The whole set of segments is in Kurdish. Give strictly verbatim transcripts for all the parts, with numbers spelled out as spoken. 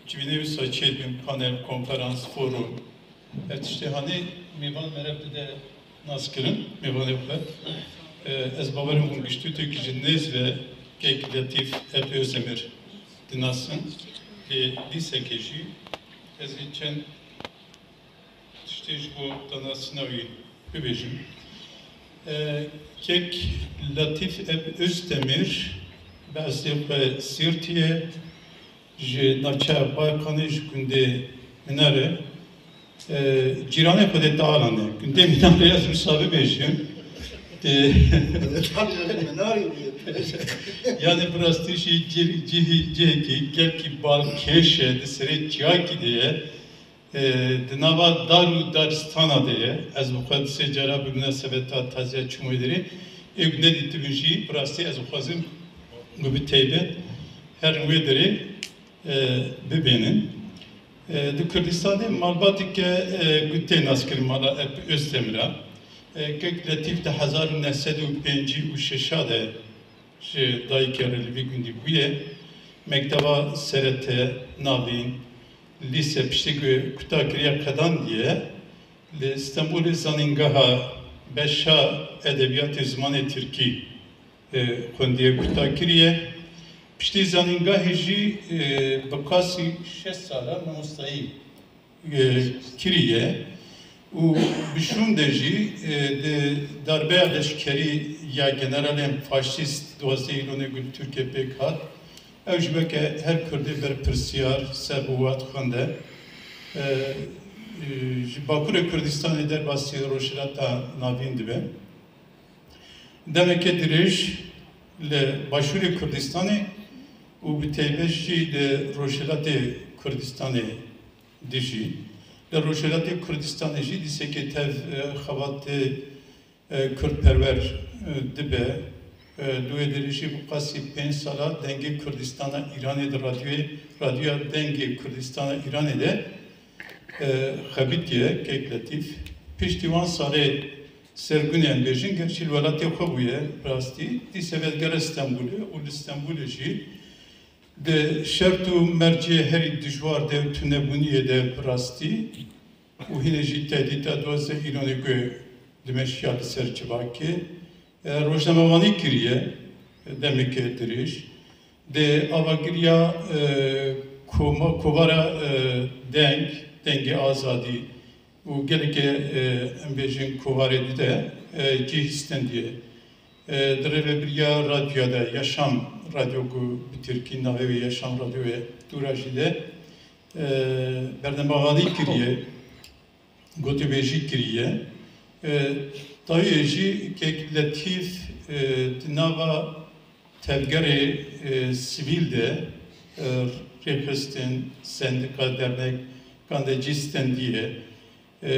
Civînê wisa çêdibin panel, konferans, forum. Ev tiştê hanê mêvan meriv dide naskirin, mêvanê xwe. E, ez bawer im hûn giştî têkî ji nêz ve kek Letîf Epî Özdemir dinasin. Lê dîsekê jî ez ê çend tiştê ji bo danasîna wî bibêjim. E, kek Letîf Epî Özdemir bi eslê xwe Sîrtî ye. Ji navçeya Bayqanê, ji gundê Minare, e, cîranê xwe dê Taalan e. Gundê Minare ez wisa bibêjim. Dê Yani bi rastî jî cî-, cihî, cihekî gelkî balkêş e, di serê çiyakî de ye. E, di nava dar û daristana de ye. Ez bi xwe di sê cara bi minasebeta taziya çûm wê derê. Ê ku nedîtibin jî, bi rastî ez dixwazim ku bi teybet herin wê derê, e, bibênin. E, di Kurdistanê malbateke, e, ku tê naskirin mala Epî Özdemir a. E, kek Letîf di hezar û neh sed û pêncî û şeş a de ji dayikê re li vî gundî bûye. Mekteba serete, navîn, lîse piştî ku kuta kiriye qedandiye, li Stenbolê zanîngeha beşa edebiyatê zimanê tirkî, e, xwendiye kuta kiriye. Piştî zanîngehê jî, e, bi qasî şeş sala mamostayî e, kiriye û bi şûn de jî, e, di darbeya leşkerî ya generalên faşîst duwazdeh Îlonê ku li Tirkiyê pêk hat, ew jî weke her Kurdê berpirsiyar ser bi wat xwende. E, e, ji Bakurê Kurdistanê derbasî Rojhilata Navîn dibe. Demeke dirêj li Başûrê Kurdistanê û bi taybet jî li Rojhilatê Kurdistanê dijî. Li Rojhilatê Kurdistanê jî dîsekê tev, e, xebatê, e, kurdperwer, e, dibe. E, li wê derê jî bi qasî pênc sala Dengê Kurdistana Îranê di radyoyê, radyoya Dengê Kurdistana Îranê de, e, xebitiye kek Letîf. Piştî wan salê sergunê em bêjin, gerçî li welatê xwe bûye, rastî. Dîse vedigere Stenbolê û li Stenbolê jî di şert û mercê herî dijwar de û tunebûniyê de bi rastî û hînê jî tehdîta duwazdeh Îlonê ku dimeşiya li ser civakê, e, rojnamevanî kiriye, demeke dirêj. Di avagiriya, e, koma-, kovara, e, Deng, Dengê Azadî û gelekê, e, em bêjin kovarê dide, e, cih stendiye. E, di rêvebiriya radyoya de, Yaşam Radyo ku bi tirkî navê wê Yaşam Radyo ye, dûra jî de, e, bernemavanî kiriye, gotûbêjî kiriye. E, tayê jî kek Letîf, e, di nava tevgerê, e, sivîl de, e, rêxistin, sendika, dernekan de cî stendiye. E,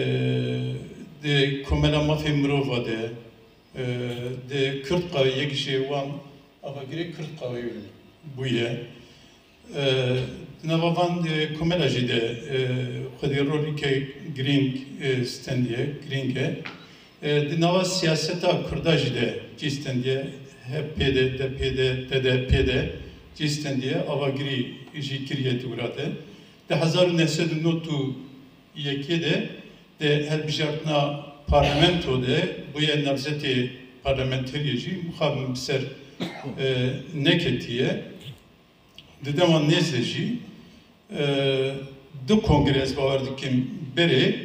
di Komela Mafê Mirova de, e, di Kurd Qawê, yek ji wan avagirê Kurd Qawê bûye. E, di nava van, e, komela jî de, e, xwedî roleke girîng, e, stendiye, girîng e. E, di nava siyaseta Kurda jî de cî stendiye, H P de, D P de, T D P de cî stendiye, avagirî jî kiriye di wira de. Di hezar û neh sed û nod û yekê de di hilbijartina parlamento de bûye namzetê parlamenteriyê jî, mixabin bi ser, e, neketiye. Di dema nêz de jî, e, du kongre ez bawer dikim berê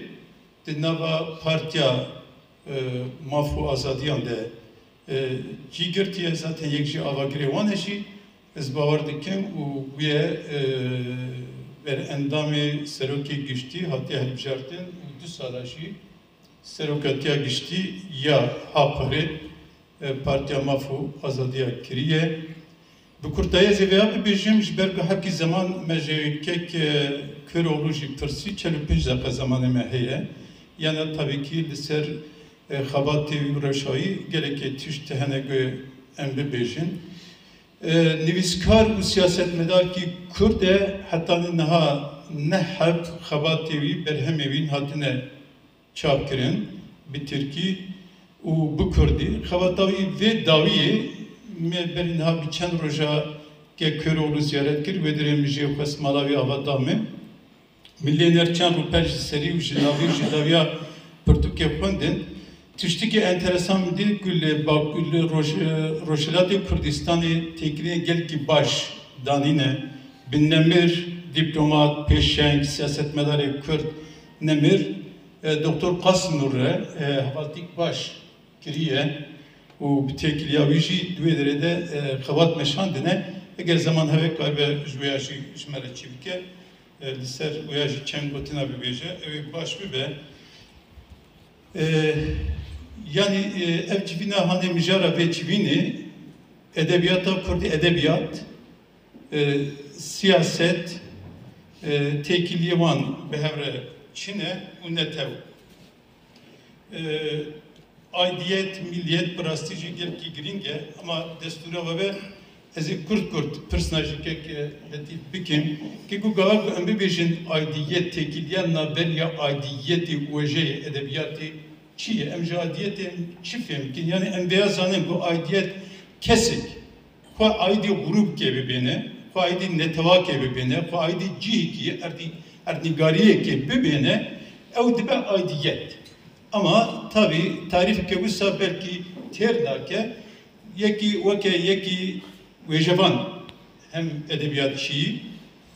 di nava Partiya, e, Maf û Azadiyan de, e, cî girtiye, zaten yek ji avagirê wan e jî, ez bawer dikim û bûye, e, berendamê serokê giştî, hatiye hilbijartin û du sala jî serokatiya giştî ya HAPARê, e, Partiya Maf û Azadiya kiriye. Bi kurtayî ez ê vêya bibêjim, ji ber ku hepkî zeman me ji kek, e, Köroğlu jî pirsî, çel û pênc deqe zemanê me heye. Yana tabii ki li ser, e, xebatê wî û rewşa wî gelekê tişt hene ku em bibêjin. E, nivîskar û siyasetmedarkî Kurd e, hetanî niha ne heb xebatê wî, berhemê wî hatine çapkirin bi tirkî û bi kurdî. Xebata wî vê dawiyê me berî niha bi çend roja Ke Köroğlu ziyaret kir, wê dirê min jê xwest mala wî ava da min. Min lê ner çend rûpel ji serî û ji navî û ji dawiya pirtûkê xwendin. Tiştikî enteresan min dît ku li Bak-, li Roj-, Rojhilatê Kurdistanê têkiliyên gelkî baş danîne. Bi nemir, dîplomat, pêşeng, siyasetmedarê Kurd nemir, e, Doktor Qasim Nûr re, e, hevaltîk baş kiriye û bi têkiliya wî jî di wê derê de, e, xebat meşandine. Eger zeman heve karibe ji wê ya jî ji me re çî bike, e, li ser wê ya jî çend gotina bibêje, ew ê baş bibe. E, yanî, e, ev civîna hanê mijara vê civînê, edebiyata kurdî, edebiyat, e, siyaset, e, têkiliyê wan bi hev re çin e û netew. E, aidiyet, milliyet bi rastî jî gelkî girîng e, ama destûra we be ez ê kurt kurt pirsna ji kek, e, Letîf bikim. Ke ku gava ku em bibêjin aidiyet, têkiliya navberiya aidiyetê û wêjeyê edebiyatê çi ye? Em ji aidiyetê çi fêm dikin? Yanî em vêya zanin ku aidiyet kesek xwe aîdî grûbkê bibêne, xwe aîdî netewakê bibêne, xwe aîdî cihekî, erdî-, erdnîgariyekê bibêne, ew dibe aîdiyet. Ama tabî tarîfeke wisa belkî têr nake, yekî weke yekî wêjevan, hem edebiyatçî,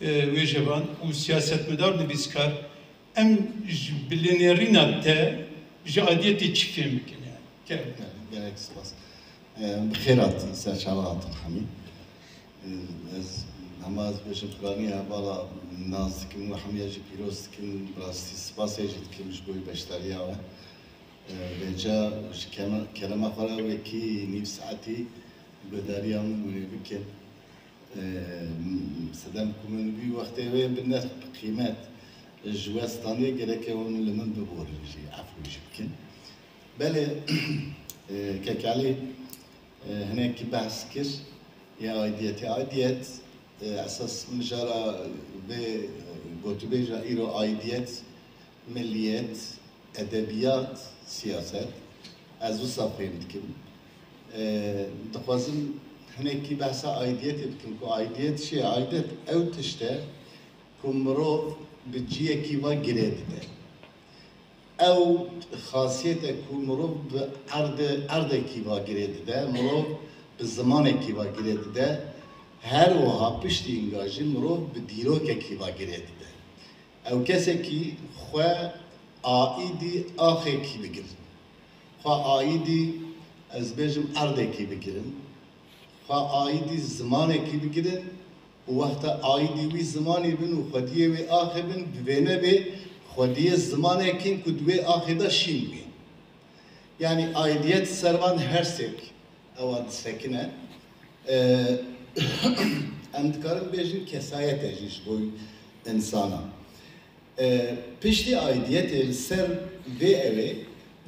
e, wêjevan û siyasetmedar, nivîskar, em ji bilênerîna te ji aîdiyetê çi fêm bikin yani? Kerem. Gelek, gelek spas. Em, bi xêr hatin, ser çava hatin hemî. Em, ez, hema ez bêjim piraniya hevala nas dikim û hemiya jî pîroz dikim. Bi rastî spasê jî dikim ji bo beşdariya we. Em, vêca ji kema-, kerema xwe re wekî nîv saetî guhdariya min hûn ê bikin. Em, sedem ku min vî wextê wê bi nerx, bi qîmet ji we standiye, gereke hûn li min biborin jî, efû jî bikin. Belê, e, Kekalî, e, hinekî behs kir ya aidiyetê. Aidiyet, e, esas mijara vê, e, gotûbêja îro aidiyet, milliyet, edebiyat, siyaset. Ez wisa fêm dikim. E, dixwazim hinekî behsa aidiyetê bikim ku aidiyet çi ye? Aidiyet ew tişt e ku mirov bi ciyekî ve girê dide. Ew xasiyet e ku mirov bi erde-, erdekî ve girê dide, mirov bi zimanekî ve girê dide, her wiha piştî înga jî mirov bi dîrokekî ve girê dide. Ew kesekî xwe aîdî axekî bigirin. Xwe aîdî, ez bêjim, erdekî bigirin. Xwe aîdî zimanekî bigirin û wexta aîdî wî zimanî bin û xwediyê wê axê bin, bi vêne bê xwediyê zimanekî ku di wê axê de şîn bê. Yanî aîdiyet ser van her sêk ewa disekine. Ee, em dikarin bêjin kesayet e jî ji bo însana. E, piştî aîdiyetê li ser vê ewê,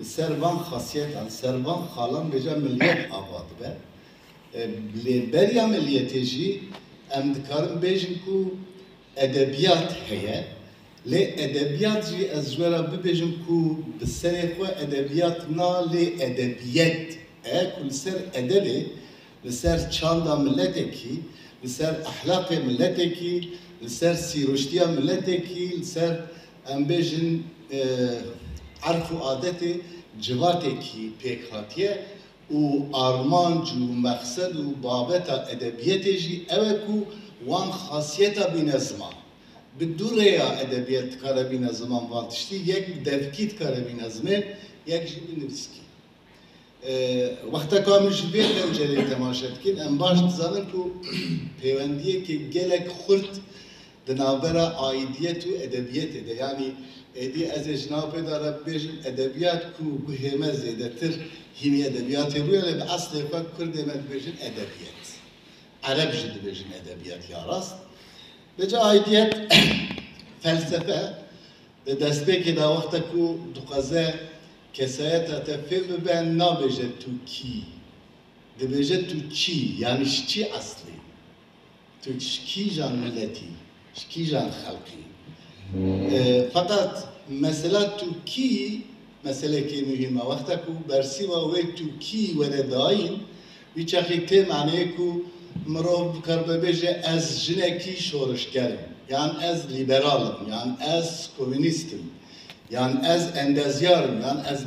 li ser van xasiyetan, li ser van xalan vêca miliyet ava dibe. E, lê beriya miliyetê jî em dikarin bêjin ku edebiyat heye. Lê edebiyat jî ez ji we re bibêjim ku bi serê xwe edebiyat na, lê edebiyet e ku li ser edebê, li ser çanda miletekî, li ser ehlaqê miletekî, li ser sîroştiya miletekî, li ser, em bêjin, e, erf û adetê civatekî pêk hatiye û armanc û mexsed û babeta edebiyetê jî ew e ku wan xasiyeta bîne ziman. Bi du rêya edebiyet dikare bîne ziman van tiştî, yek bi devkî dikare bîne zimên, yek jî bi nivîskî. E, wexta ku em ji vê pencereyê temaşe dikin, em baş dizanin ku pêwendiyeke gelek xurt di navbera aîdiyet û edebiyetê de, yanî êdî ez ê ji nav pê de re bibêjim edebiyat ku guhê me zêdetir hînî edebiyatê bûye, lê bi eslê xwe kurdê me dibêjin edebiyet. Ereb jî dibêjin edebiyat ya rast. Vêca aîdiyet felsefe. Di destpêkê de wexta ku dixwaze kesayeta te fêm bibe, nabêje tu kî. Dibêje tu çî, yanî ji çi eslî? Tu ji kîjan miletî, ji kîjan xelqî? E, feqet mesela tu kî meselekê muhîm e. Wexta ku bersîva wê tu kî were dayîn, wî çaxî tê maneyê ku Mirov dikare bibêje, ez jinekî şorişger im, yan ez lîberal im, yan ez komûnîst im, yan ez endezyar im, yan ez